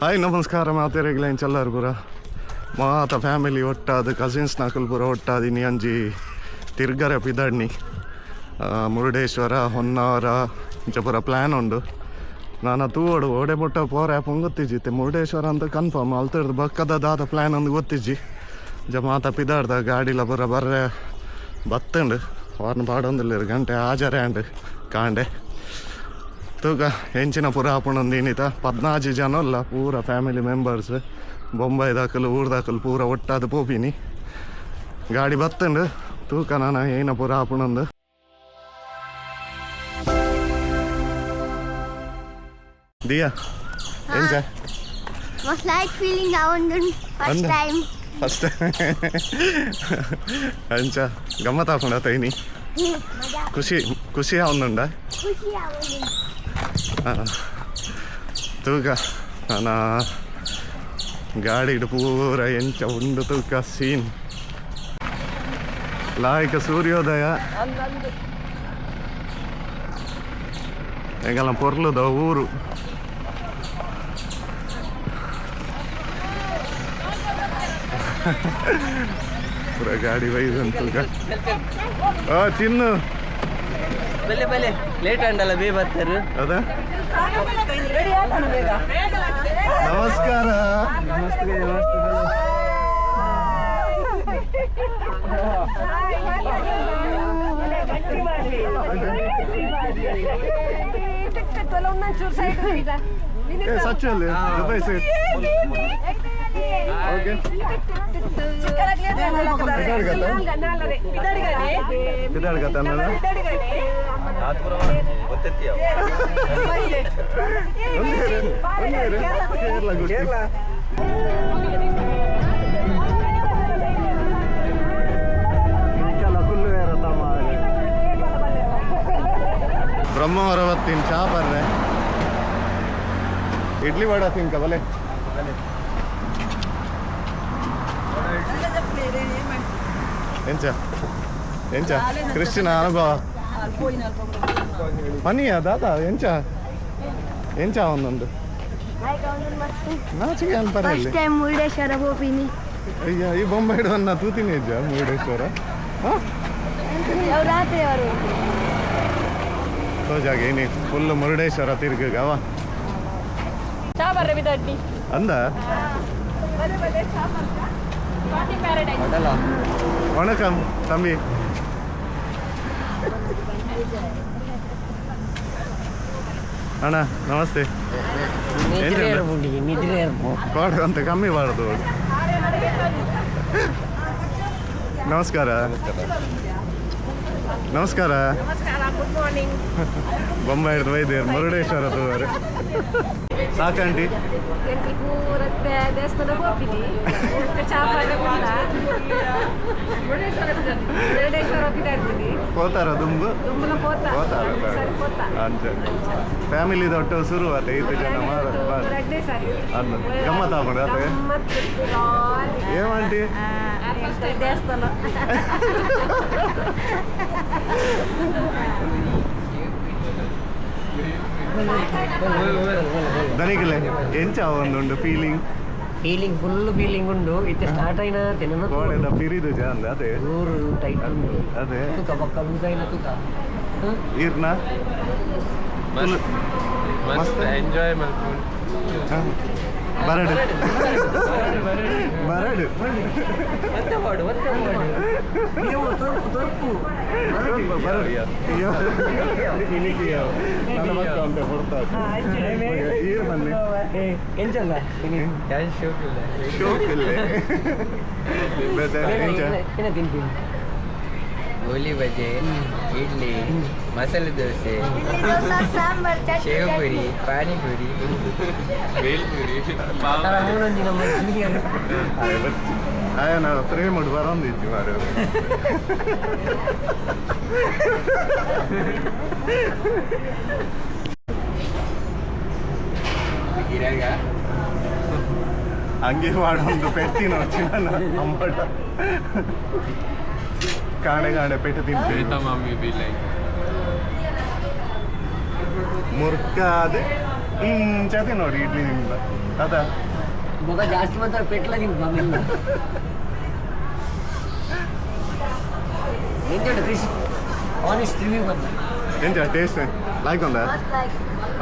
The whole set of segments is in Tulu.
ಹಾಯ್ ನಮಸ್ಕಾರ ಮಾತೆರೆಗ್ಲೈನ್ ಚಲ್ಲಾರು ಪೂರ ಮಾತ ಫ್ಯಾಮಿಲಿ ಒಟ್ಟಾದ ಕಸಿನ್ಸ್ ನಕುಲ್ ಪೂರ ಒಟ್ಟಾದ ಇನಿ ಅಂಜಿ ತಿರ್ಗರೆ ಪಿದಡ್ನಿ ಮುರುಡೇಶ್ವರ ಹೊನ್ನಾವರ ಇಂಚ ಪೂರ ಪ್ಲ್ಯಾನ್ ಉಂಡು. ನಾನು ತೂವೋಡು ಓಡೆ ಮುಟ್ಟ ಪೋರೆ ಪೊಂಗೊತ್ತಿಜ್ಜಿತ್ತೆ. ಮುರುಡೇಶ್ವರ ಅಂತ ಕನ್ಫರ್ಮ್. ಅಲ್ತರ್ದು ಬಕ್ಕದ ದಾದ ಪ್ಲ್ಯಾನ್ ಅಂದು ಗೊತ್ತಿಜ್ಜಿ. ಜ ಮಾತ ಪಿದಾಡ್ದ ಗಾಡಿಲ ಪೂರ ಬರ್ರೆ ಬತ್ತುಂಡು. ವಾರ್ನ ಪಾಡೊಂದಿಲ್ಲೆರ್ ಗಂಟೆ ಆಜರೆ ಆಂಡ್ ಕಾಂಡೆ. ತೂಕ ಎಂಚಿನ ಪೂರ ಆಪುಂಡೊಂದು ಇನ್ನಿತ 14 ಜನ ಅಲ್ಲ ಪೂರ ಫ್ಯಾಮಿಲಿ ಮೆಂಬರ್ಸ್, ಬೊಂಬೈ ದಾಕಲು ಊರ್ದಾಕಲು ಪೂರ ಒಟ್ಟಾದ ಪೋಪಿನಿ. ಗಾಡಿ ಬತ್ತುಂಡು. ತೂಕ ನಾನು ಏನ ಪೂರ ಆಪುಂಡೊಂದು. ದಿಯಾ, ಎಂಚ? Was light feeling around first ಅಂದ. time. First ಅಂಚ ಗಮ್ಮತ್ ಆಪುಂಡ ತೈನಿ? ಮಜಾ. ಖುಷಿ ಖುಷಿ ಆವೊಂದುಂಡ? ಖುಷಿ ಆವೊಂದುಂಡು. ತೂಕ ನಾನ ಗಾಡಿಡ್ ಪೂರ ಎಂಚ ಉಂಡು ತೂಕ ಸೀನ್. ಲಾಯ್ಕ ಸೂರ್ಯೋದಯ ಎಂಗಲ ಪೊರ್ಲುದ ಊರು. ಪೂರ ಗಾಡಿ ಬೈದಂತ ತೂಕ. ಆ ಚಿನ್ನು. ಬಲೆ ಬಲೆ, ಲೇಟ್ ಅಂಡಲ್ಲ ಬೇ ಬರ್ತಾರೆ. ಅದ ನಮಸ್ಕಾರ. ಏ ಸಚ್ಚಲ್ಲಿ ದುಬೈ ಸೈಡ್. ಓಕೆ, ಪಿದಾಡ್ಗತ್ತ? ಕೇರಳ ಗುಡಿ. ಬ್ರಹ್ಮವರ ಬತ್ತೀನಿ ಚಾ ಬರ್ರೆ. ಇಡ್ಲಿ ವಡ ತಿನ್ಕ ಬಲೆ. ಎಂಚ ಎಂಚ ಕೃಷ್ಣ ಅನುಭವ ಪನಿಯ ದಾದಾ? ಎಂಚ ಎಂಚ ಒಂದೊಂದು ನಾಚಿಗೆ ಅನ್ಪರೆ. ಫಸ್ಟ್ ಟೈಮ್ ಮುರುಡೇಶ್ವರ ಹೋಗಿನಿ. ಅಯ್ಯ, ಈ ಬೊಂಬೈ ಹಿಡ್ದು ತೂತಿನಿ ಇಜ್ಜ ಮುರುಡೇಶ್ವರ? ಹಾಂ. ರಾತ್ರಿ ಅವರು. ತೋಜಾಗ ಏನಿ ಫುಲ್ ಮುರುಡೇಶ್ವರ ತಿರ್ಗವ. ಚಾ ಬರ್ರೆ ಬಿದಡ್ಡಿ. ಅಂದ. Coffee paradise. ವಣಕಂ ತಂಬಿ. ಅಣ್ಣ ನಮಸ್ತೆ. ನಿದ್ರೆ ಇರ್ಬೋದು, ನಿದ್ರೆ ಇರ್ಬೋದು. ಕೊಡು ಅಂತ ಕಮ್ಮಿ ಬಾರ್ದು. ನಮಸ್ಕಾರ ನಮಸ್ಕಾರ. ನಮಸ್ಕಾರ, ಗುಡ್ ಮಾರ್ನಿಂಗ್. ಬೊಂಬೈ ಹಿಡ್ದು ವೈದ್ಯರು ಮುರುಡೇಶ್ವರ ತೂವರು ಸಾಕಂಟಿ. ಎಂಕ್ಲು ಪೂರ ದೇವಸ್ಥಾನ ಹೋಗ್ತೀನಿ ಚಾ ಪಾನ. ಮುರುಡೇಶ್ವರ ಹೋಗಿದ್ದೆ. ಪೋತಾರ ದುಂಬು? ದುಂಬುಲ ಪೋತ. ಪೋತಾರ. ಸರಿ ಪೋತ. ಅಂಚ ಫ್ಯಾಮಿಲಿ ದೊಡ್ಡ ಶುರು ಆತ ಐದು ಜನ ಮಾರ. ರಡ್ಡೆ ಸಾರಿ. ಅಂದ ಗಮ್ಮತ್ ಆಪುಂಡು ಅತೆ? ಗಮ್ಮತ್ ಜಾಲಿ. ಏಮಂಟಿ? ದೇವಸ್ಥಾನ. ದನಿಗಲೆ ಎಂಚ ಒಂದುಂಡು ಫೀಲಿಂಗ್? ಫೀಲಿಂಗ್ ಫುಲ್ ಫೀಲಿಂಗ್ ಉಂಡು. ಇತ್ತೆ ಸ್ಟಾರ್ಟ್ ಆಯ್ನ ತಿನ್ನ. ಕೋಡೆದ ಪಿರಿದು ಜ ಅಂದ ಅದೇ. ಊರು ಟೈಟ್ ಉಂಡು. ಅದೇ. ತೂಕ ಬೊಕ್ಕ ಲೂಸ್ ಆಯ್ನ ತೂಕ. ಈರ್ನ? ಮಸ್ತ್. ಮಸ್ತ್. ಮಸ್ತ್ ಎಂಜಾಯ್ ಮಲ್ಪುಂಡು. ಬರಡು ಬರಡು. ಮತ್ತೆ ಮಾಡು, ಮತ್ತೆ ಮಾಡು. ನೀವು ತೊರ್ಪು ತೊರ್ಪು. ಬರಡು. ಅಯ್ಯೋ, ನನ್ನ ಮಕ್ಕ ಅಂತ ಹೊರ್ತಾ ಈರ್ ಬನ್ನಿ. ಎಂಚಲ್ಲ? ಯಾನ್ ಶೋಕ್ ಇಲ್ಲ. ಶೋಕ್ ಇಲ್ಲ. ಎಂಚ? ಏನ ತಿಂತೀನಿ? ಗೋಲಿ ಬಜೆ, ಇಡ್ಲಿ, ಮಸಾಲೆ ದೋಸೆ, ಇಡ್ಲಿ ದೋಸೆ, ಸಾಂಬಾರ್, ಚಟ್ನಿ. ಶೇವ್ ಪುರಿ, ಪಾನಿಪುರಿ, ಬೇಲ್ಪುರಿ. ಮೂರೊಂಜಿ ನಮ್ಮ ಜೂನಿಯರ್. ಆಯನ ಫ್ರೇಮ್ ಬರೋಂದಿತ್ತು ಮಾರೆ. ಗಿರಾಗ. ಹಂಗೆ ಮಾಡೊಂದು ಪೆಟ್ಟಿನ ಚಿನ್ನ ಅಂಬಟ ಕಾಣೆ ಕಾಣೆ ಪೆಟ್ಟು ತಿಂತೀವಿ. Mummy be like. ಮುರ್ಕಾದ ಇಂಚ ನೋಡಿ ಇಡ್ಲಿ ನಿಮ್ದ. ಅದ ಮಗ ಜಾಸ್ತಿ ಮಾತ್ರ ಪೆಟ್ಲ ನಿಂಗೆ ಆಮೇಲೆ ಎಂತ ಕ್ರಿಶ್ ಆನೆಸ್ಟ್ ರಿವ್ಯೂ ಬಂದ. ಎಂಚ ಟೇಸ್ಟ್ ಲೈಕ್ ಉಂದ? ಮಸ್ತ್ ಲೈಕ್.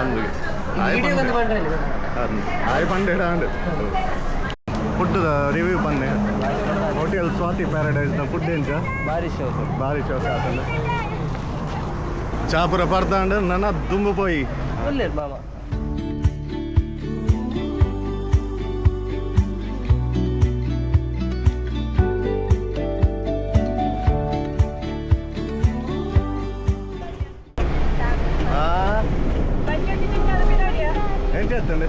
ಅಂದು. ವಿಡಿಯೋ ಬಂದು ಬಂದ್ರೆ. ಆಯ್ ಪಂಡೇಡ and food review ಬಂದೆ. ಹೋಟೆಲ್ ಸ್ವಾತಿ ಪ್ಯಾರಡೈಸ್ ದ ಫುಡ್ ಎಂಚ? ಬಾರಿ ಶೋಕು. ಬಾರಿ ಶೋಕ ಆತಂಡ. ಚಾಪುರ ಪರ್ದಾಂಡ್ ನನ್ನ ದುಂಬು ಪೋಯಿ. ಒಳ್ಳೆ ಮಾಮ. ಆ, ಎಂಚ ಆತಂಡೆ?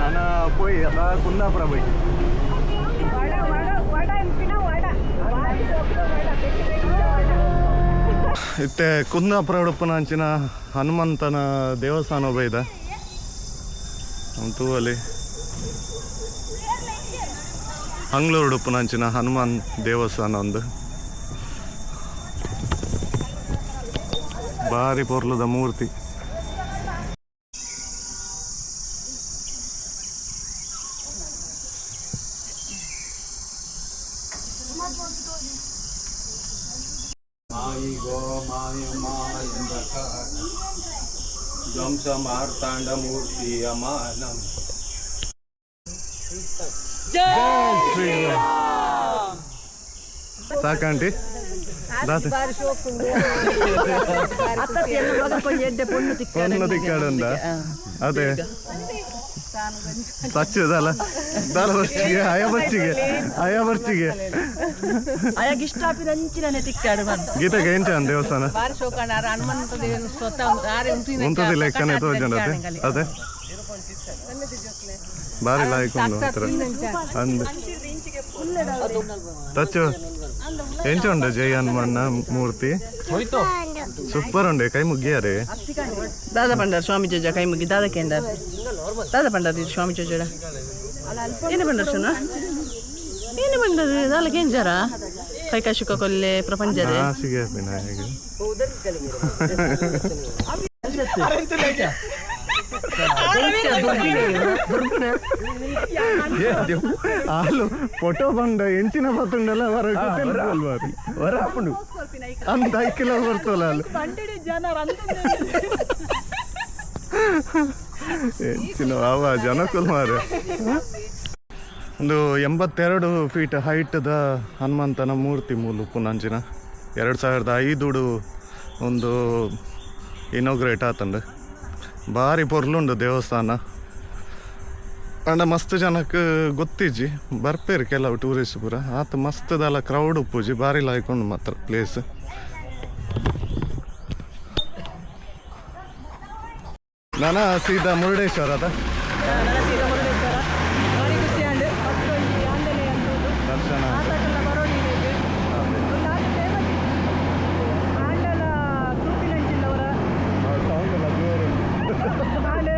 ನನ್ನ ಪೋಯಿ ಅದ ಕುಂದಾಪುರ ಪೋಯಿ. ವಡ ವಡ ವಡ ಎಂಪಿನ ವಡ ಬಾರಿ ಸೋಕ್ಲ ವಡ ಬೆಟ್ಟಿ ಬೆಟ್ಟಿ ವಡ. ಇತ್ತೆ ಕುಂದಾಪುರ ಉಡುಪುನಂಚಿನ ಹನುಮಂತನ ದೇವಸ್ಥಾನ ಬೈದ ತೂವಲಿ. ಅಂಗ್ಳೂರು ಉಡುಪುನಂಚಿನ ಹನುಮಾನ್ ದೇವಸ್ಥಾನ ಒಂದು ಬಾರಿ ಪೊರ್ಲುದ ಮೂರ್ತಿ. ಧ್ವಂಸ ಮಾರ್ತಾಂಡ ಮೂರ್ತಿ ಅಮಾನಂ. ಸಾಕಂಟಿ ದಾತೆ. ಪೊಣ್ಣು ತಿಕ್ಕಾಡುಂದ? ಅದೇ ಸಚ್ಚದಲ್ಲ ದಾಲ ಬರ್ಚಿಗೆ ಅಯ ಬರ್ಚಿಗೆ ಅಯ ಬರ್ಚಿಗೆ. ಅಯಾಗ ಇಷ್ಟ ಆಪಿದಂಚಿನ ತಿಕ್ಕಾಡು ಬಂದು. ಗೀತೆಗೆ ಎಂಚ ದೇವಸ್ಥಾನ? ಬಾರಿ ಶೋಕಂಡ ಹನುಮಂತ ದೇವನ ಸ್ವತಃ ಆರೆ ಉಂಟಿನ. ಉಂತದಿ ಲೆಕ್ಕನೆ ತೋಜಂಡತೆ. ಅದೇ ಬಾರಿ ಲಾಯ್ಕ್ ಉಂಡು ಮಾತ್ರ ಅಂದ್. ತಚ್ಚು ಎಂಚ ಉಂಡು ಜೈ ಹನುಮನ್ನ ಮೂರ್ತಿ? ಸೂಪರ್ ಉಂಡೆ. ಕೈ ಮುಗ್ಗಿಯಾರೆ. ದಾದಾ ಪಂಡಾರ್ ಸ್ವಾಮಿ ಜೋಜ ಕೈ ಮುಗಿ. ದಾದಾ ಕೇಂದ್ರ ದಾದಾ ಪಂಡಾರ್ ಇದು ಸ್ವಾಮಿ ಜೋಜಡ ಏನು ಪಂಡಾರ್ ಶುನ ಏನು ಪಂಡಾರ್ ದಾಲ ಕೇಂಜಾರ ಕೈ ಕಾಶುಕ ಕೊಲ್ಲೆ ಪ್ರಪಂಚರೇ. ಹಾಸಿಗೆ ವಿನಾಯಕ. ಆಲು ಫೋಟೋ ಬಂಡ ಎಂಚಿನ ಬತ್ತುಂಡಲ್ಲ ಹೊರ. ವರ ಹಾಪುಂಡು. ಅಂತ ಐಕಿಲ ಬರ್ತಲ್ಲ ಅಲ್ಲಿ ಎಂಚಿನ ಅವ ಜನಕುಲ್ ಮಾರೆ. ಒಂದು 82 ಫೀಟ್ ಹೈಟ್ದ ಹನುಮಂತನ ಮೂರ್ತಿ ಮೂಲು ಪುನಂಚಿನ. 2005 ಒಂದು ಇನೋಗ್ರೇಟ್ ಆತಂಡು. ಭಾರಿ ಪೊರ್ಲುಂಡು ದೇವಸ್ಥಾನ. ಅಂಡ ಮಸ್ತ್ ಜನಕ್ಕೆ ಗೊತ್ತಿಜ್ಜಿ. ಬರ್ಪೇರು ಕೆಲವು ಟೂರಿಸ್ಟ್ ಪೂರ. ಆತ ಮಸ್ತ್ ದಲ ಕ್ರೌಡ್ ಉಪ್ಪುಜಿ. ಭಾರಿ ಲಾಯ್ಕೊಂಡು ಮಾತ್ರ ಪ್ಲೇಸ್. ನಾನ ಸೀದಾ ಮುರುಡೇಶ್ವರ ಅದ. ಬಾರಿ ಖುಷಿ ಆಂಡ್ ಮತ್ತೊಂಜಿ ಆಂಜನೇಯ ಅಂತುಂಡು. ದರ್ಶನ. ಆತಕಲ್ಲ ಬರೋಡಿ ಫೇಮಸ್ ಆಂಡಲ ತೂಪಿನಂಚಿಲ್ಲವರ. ಸೌಂಡ್ ಎಲ್ಲ ಜೋರು. ಆಂಡ್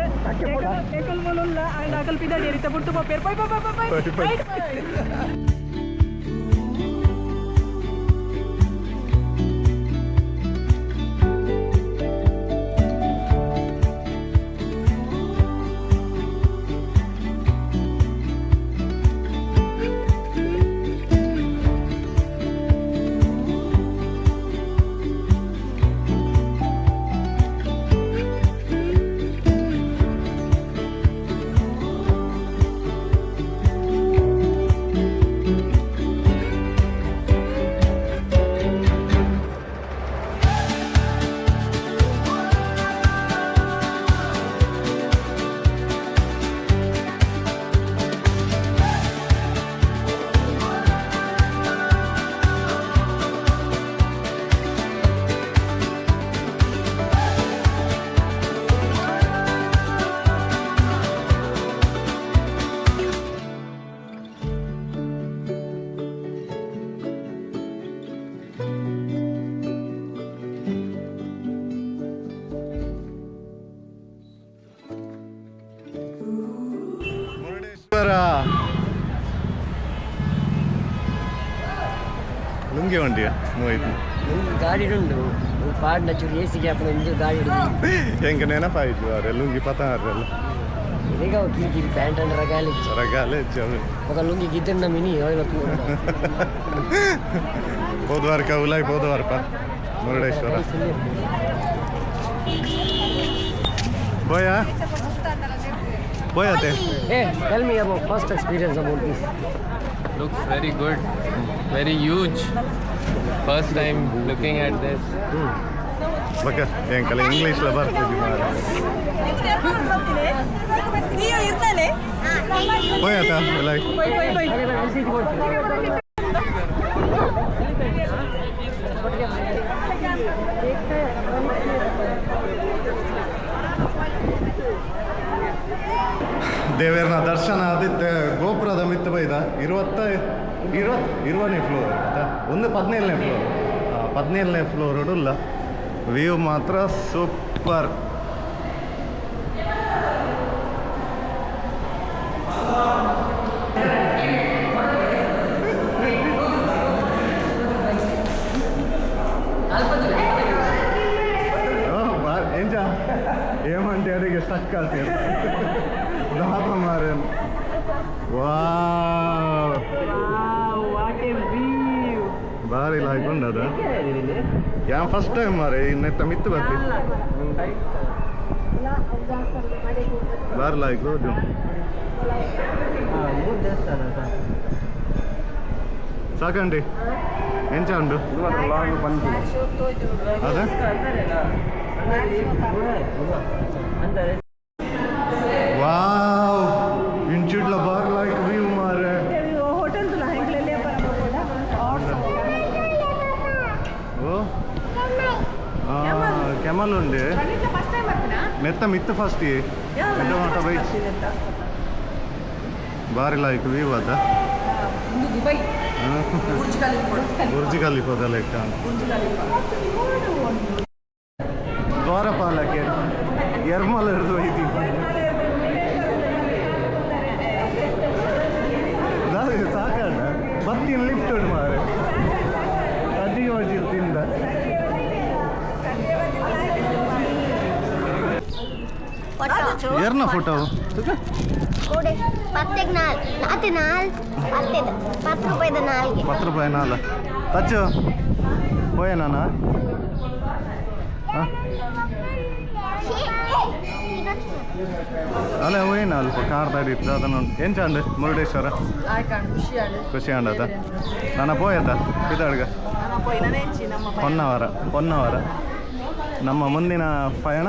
ಎಕಲ್ ಮುಲುಲ್ಲ ಆಂಡ್ ಅಕಲ್ ಪಿದಾಡಿ ಎರಿತ ಪುಟ್ಟು ಪೋಪೇರ್ ಪೈ ಪೈ ಪೈ. ಪೈ, ಪೈ. ಪೈ. ಮುರುಡೇಶ್ವರ ಲುಂಗಿ ವಂಡಿಯ ಮೂವೈದು. ಗಾಡಿ ಉಂಟು. ಪಾಡ್ ನಚೂರು ಎ ಸಿ ಗ್ಯಾಪ್ ಒಂದು ಗಾಡಿ ಹಿಡಿದು. ಹೆಂಗೆ ನೆನಪಾಯ್ತು ಅವರೆ ಲುಂಗಿ ಪತಾರಲ್ಲ. ಈಗ ಕಿರಿ ಕಿರಿ ಪ್ಯಾಂಟ್ ಅಂಡ್ ರಗಾಲಿ. ರಗಾಲೆ ಜವೆ. ఒక లుಂಗಿ ಗಿದ್ದನ್ನ ಮಿನಿ ಹೋಯ್ಲ. ಹೋದ್ವಾರಕ ಉಲಾಯ್ ಹೋದ್ವಾರಪ್ಪ ಮುರುಡೇಶ್ವರ ಬೋಯಾ ಬೋಯತೆ. Hey, tell me about first experience about this. Looks very good, very huge. First time looking at this. ಬಕ್ಕ ಎಂಕಲ ಇಂಗ್ಲೀಷ್ಲ ಬರ್ತಿದ್ವಿ ಮಾರ್ರೆ. ನೀವು ಇರ್ತಾನೆ. ಬೋಯತ ಉಲಾಯ್. ದೇವೇರ್ನ ದರ್ಶನ ಆದಿತ್ತೆ ಗೋಪುರದ ಮಿತ್ತು ಬೈದ ಇರುವತ್ತ ಇರುವತ್ ಇರುವನೇ ಫ್ಲೋರ್ ಆಯ್ತಾ ಒಂದು 17ನೇ ಫ್ಲೋರ್ 17ನೇ ಫ್ಲೋರ್ ಉಲ್ಲ. ವ್ಯೂ ಮಾತ್ರ ಸೂಪರ್. ಎಂಜ ಏಮಂటే ಅಡಿಗೆ ಸ್ಟಕ್ ಆಗ್ತೀರ ದಾದ ಮಾರೇನು. ವಾವ್, ಬಾರಿ ಲಾಯ್ಕೊಂಡದ. ಯಾ ಫಸ್ಟ್ ಟೈಮ್ ಮಾರೆ ಇನ್ನೆತ್ತ ಮಿತ್ತು ಬರ್ತಿ ಬಾರಿ ಲಾಯ್ಕ್ ಹೋದು. ಸಾಕಂಡಿ ಎಂಚ ಉಂಡು ಅದ. ವಾವ್, ಇಂಚಿಡ್ಲ ಬಾರ್ ಲೈಕ್ ವ್ಯೂ ಮಾರೆ. ಹೋಟೆಲ್ ಹೆಂಗ್ಲೆಲ್ಲ. ಓ ಕೆಮಲ್ ಉಂಡೆ. ಫಸ್ಟ್ ಟೈಮ್ ಬರ್ತೀನಾ? ಮೆತ್ತ ಮಿತ್ತು ಫಸ್ಟ್ ಮಾತ ಬೈಕ್ ಬಾರಿ ಲೈಕ್ ವ್ಯೂ ಅದ. ದುಬೈ. ಬುರ್ಜ್ ಖಲೀಫಾದ ಲೆಕ್ಕ. ದ್ವಾರಪಾಲಕ್ಕೆ ಎರ್ಮಲ್ ಹಿಡಿದು ಒಯ್ತಿ ಸಾಕಣ್ಣ ಬತ್ತಿನ ಲಿಫ್ಟ್ ಉಂಟು ಮಾರೆ ಅಡ್ಡಿ ವಜಿಲ್ ತಿಂದ. ಏರ್ನ ಫೋಟೋ? ಕೊಡೆ ಪತ್ತೆಗೆ ನಾಲ್ ನಾತೆ ನಾಲ್ ಪತ್ತೆದ 10 ರೂಪಾಯಿದ ನಾಲ್ಗೆ. 10 ರೂಪಾಯಿ ನಾಲ ತಚ್ಚು ಹೋಯ ನಾನ. ಅಲ್ಲ ಹೋಯ್ನ ಅಲ್ಪ ಕಾರ್ ದಾಡಿ ಇತ್ತು ಅದನ್ನು ಎಂಚಾಂಡ್ ಮುರುಡೇಶ್ವರ. ಖುಷಿ ಆಂಡ್. ಖುಷಿ ಆಂಡದ ನನ್ನ ಪೋಯತ ಇದಾಡ್ಗ. ನಮ್ಮ ಹೊನ್ನಾವರ ಹೊನ್ನಾವರ ನಮ್ಮ ಮುಂದಿನ ಪಯಣ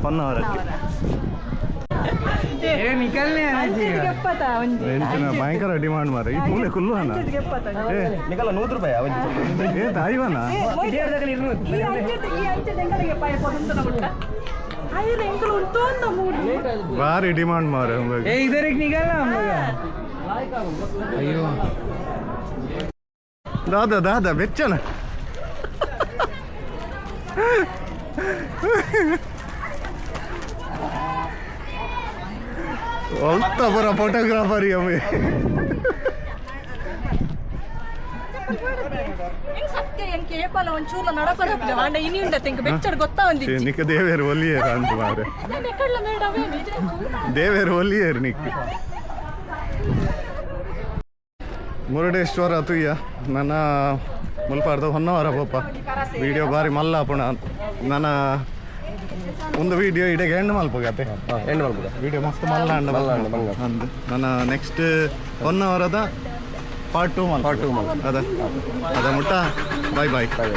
ಹೊನ್ನಾವರಕ್ಕೆ. ಎಂಚಿನ ಭಯಂಕರ ಡಿಮಾಂಡ್ ಮಾರ ಈ ಮೂಲೆ ಕುಲ್ಲು ಅಣ್ಣ. ಏ ನಿಕಲ 100 ರೂಪಾಯಿ. ಏ ತಾಯಿವನ. ಭಾರಿ ಡಿಮಾಂಡ್ ಮಾರ. इधर एक निकालना हम लोग. अयो. ದಾದಾ ದಾದಾ ಬೆಚ್ಚನ. ಒಲ್ತ ಪುರ ಫೋಟೋಗ್ರಾಫರ್ ಯಮ್ಮೆ. ಸತ್ಯ ಎಂಕ್ ಏಪಲ ಒಂಚೂರ್ಲ ನಡಪರ ಆಂಡ ಇನಿ ಉಂಡ ತೆಂಕ್ ಬೆಚ್ಚಡ್ ಗೊತ್ತಾ ಒಂದಿಜ್ಜಿ. ನಿಕ್ಕ ದೇವೇರು ಒಲಿಯೇರ ಅಂತ ಮಾರೆ. ನಾನು ಎಕ್ಕಡ್ಲ ಮೇಡವೇ ನಿಜ. ದೇವೇರು ಒಲಿಯೇರು ನಿಕ್. ಮುರುಡೇಶ್ವರ ತುಯ್ಯ ನನ್ನ ಮುಲ್ಪಾರ್ದ ಹೊನ್ನಾವರ ಪೋಪ. ವಿಡಿಯೋ ಬಾರಿ ಮಲ್ಲ ಪುಣ ನನ್ನ ಒಂದು ವಿಡಿಯೋ ಇಡೆಗೆ ಎಂಡ್ ಮಲ್ಪಗತ್ತೆ. ಎಂಡ್ ಮಾಡ್ಬೋದಾ? ವಿಡಿಯೋ ಮಸ್ತ್ ಮಲ್ಲ ಅಂಡ. ಮಲ್ಲ ಅಂಡ, ಮಲ್ಲ. ಅಂದ್ ನನ್ನ ನೆಕ್ಸ್ಟ್ ಹೊನ್ನಾವರದ ಪಾರ್ಟ್ 2 ಮಲ್ Part two ಮಲ್ಪ. ಅದ ಅದ ಮುಟ್ಟ ಬಾಯ್ ಬಾಯ್. ಬಾಯ್.